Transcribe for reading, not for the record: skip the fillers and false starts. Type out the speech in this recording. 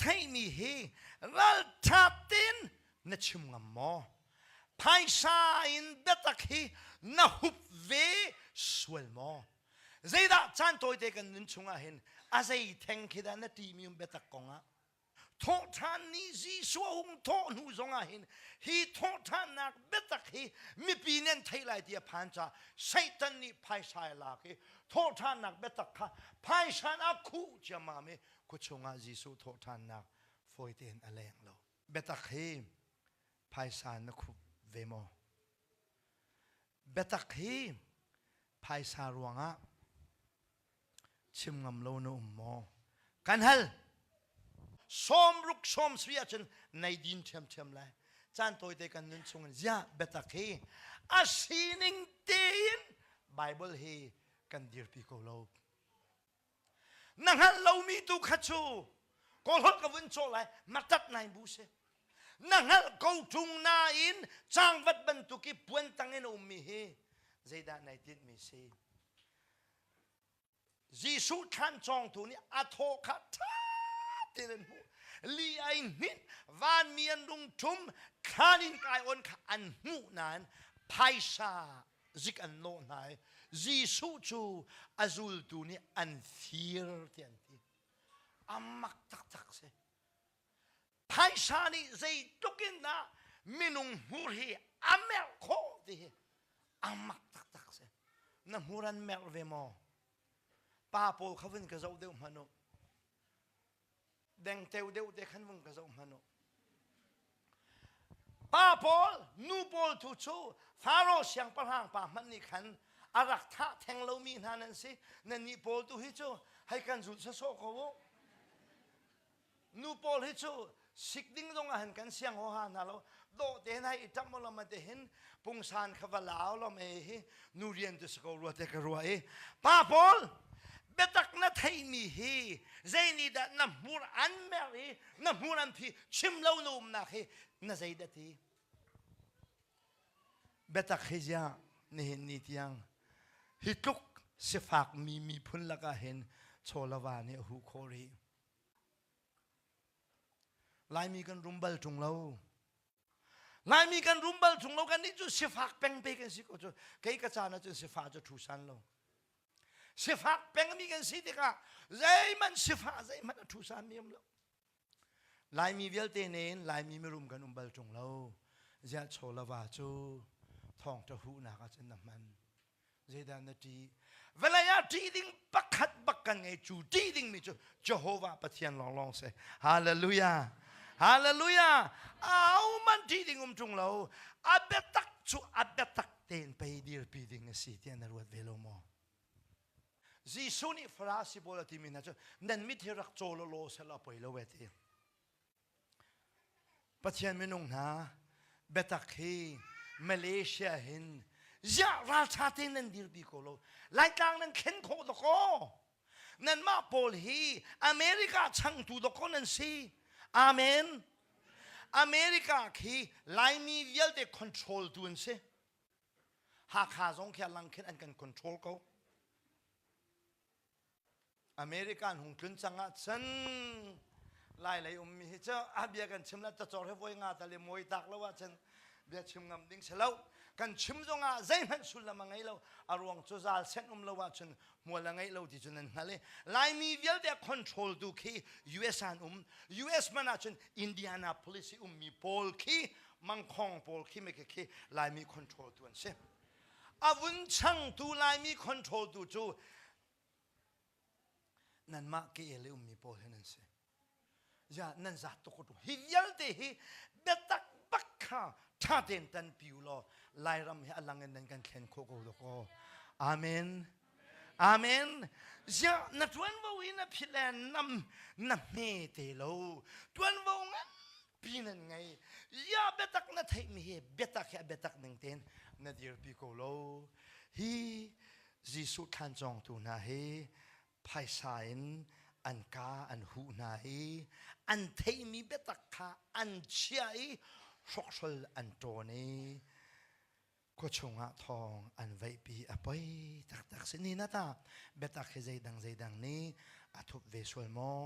theihmi hi ralṭha tein na chim ngam maw? Phaisa in biatak hi na hup ve sual maw? Zeidah caan tawite kan nun chungah hin a zei theng khi dah na ṭihmi um biatak kongah? Thawhṭhan ni Jesuh a hung thawh hnu zongah hin hi thawhṭhannak biatak hi mipi nih an theih lai ti a phan caah Satan nih phaisa a lak i thawhṭhannak biatak kha phaisa in a khuh ciammam i khuachung ah Jesuh thawhṭhannak fawi tein a leng lo. Biatak hi phaisa na khup ve maw? Biatak hi phaisa ruangah chim ngam lo na um maw? Kan hal. Sawmruk sawmsarih ahcun nei din ṭhiamṭhiam lai. Caan tawite kan nun chungin ziah biatak hi a sining tein Bible hi kan dirpi ko lo. Na hngalh lomi tu kha cu kawlholh ka vun cawh lai matat nai bu si. Na hngalh ko ṭung nain cangvat bantuk i puan tang in a ummi hi zeidah nai tinhmi si? Jesuh thlan cawngtu nih a thaw kha ṭha tein an hmuh. Li ai hninh, vanmi an rung ṭhum, thlan in kai on kha an hmuh nain phaisa zik an nawh hna i Jesuh cu a zultu nih an fir ti an ti. A mak taktak si. Phaisa nih zeitluk in dah minung hmur hi a merh khawh ti hi a mak taktak si. Na hmur an merh ve maw? Pa pawl kha vun ka zoh deuh hmanh u. Dengteo deuh te khan vung ka zoh hmanh u. Pa pawl, nu pawl tu cu Faro siangpahrang pa hmanh nih khan a rak thah theng lomi hna nan si. Nannih pawl tu hi cu hei kan zulh sawsawh ko u. Nu pawl hi cu sik ding zong ah hin kan siang huaha hna lo. Dawh te hin hei i ṭamh lawm te hin pungsan kha va lau lawm e hi nu rian tu si ko rua te ka rua i pa pawl biatak na theimi hi zei nih dah na hmur an mer i na hmur an phi chim lo na umnak hi na zei dah ti biatak hi ziah nihin ni tiang hi tluk sifak mi miphun lakah hin chawlava nih a huh khawh rih Laimi kan rum bal ṭung lo. Laimi kan rum bal ṭung lo. Kannih cu sifak peng pe kan si ko cu. Kei ka caan ahcun sifah cu ṭhu san lo. Sifak pengmi kan si tikah zeihmanh sifah zeihmanh a ṭhu san mi um lo. Laimi vialte nen Laimi mirum kan um bal ṭung lo. Ziah chawlava cu thawngṭha huhnak ahcun na hman. Zeidah na ṭih? Vawlei ah ṭih ding pakhat bak kan ngei cu ṭih dingmi cu Jehovah Pathian lawnglawng si. Hallelujah. Hallelujah. Ahohmanh ṭih ding um ṭung lo. A biatak cu a biatak tein pei dirpi ding a si tiah na ruat ve lo maw? Jesuh nih Farasi pawl a timi hna cu nan mit hi rak caw law seh law poi lo e ti. Pathian minung hna biatak hi Malaysia hin ziah ralṭha tein nan dirpi ko lo Laitlang nan thlen khawh dawkaw nanmah pawl hi America changtu dawkaw nan si Amen America khi Laimi vialte control tu an si Hakha zong khi a lang khin an kan control ko America an hung tlun cang ahcun Lailei ummi hi cu a bia kan chim la cacor he voi nga tal i mawi tak lo ahcun bia chim ngam ding si lo kan chim zongah zeihmanh sullam a ngei lo a ruang cu zal senh um lo ahcun hmual a ngeih lo ti cu nan hngal i Laimi vialte a control tu khi US an um US man ahcun Indianapolis i ummi pawl khi mangkhong pawl khi me khi Laimi control tu an si a vun changtu Laimi control tu cu nanmah ke le ummi pawl hi nan si ya nan zat tuk ko hi vialte hi biatak bak kha tha tein tan pi u law Lairam hi a lang in nan kan thlen khawh ko dawkaw amen amen zia na tuanvo hi na phit le nam na hme te lo tuanvo ngan pi nan ngei ya biatak na theih mi hi biatak hi a biatak ning tein na dirpi ko lo hi Jesuh thlan cawngtu hna hi phaisa in an ka an huh hna i an theihmi biatak kha an chiah i hrokhrol an ṭawn i khuachung ah thawng an veihpi a poi taktak si ni na ta biatak hi zeidang zeidang nih a thup ve sual maw?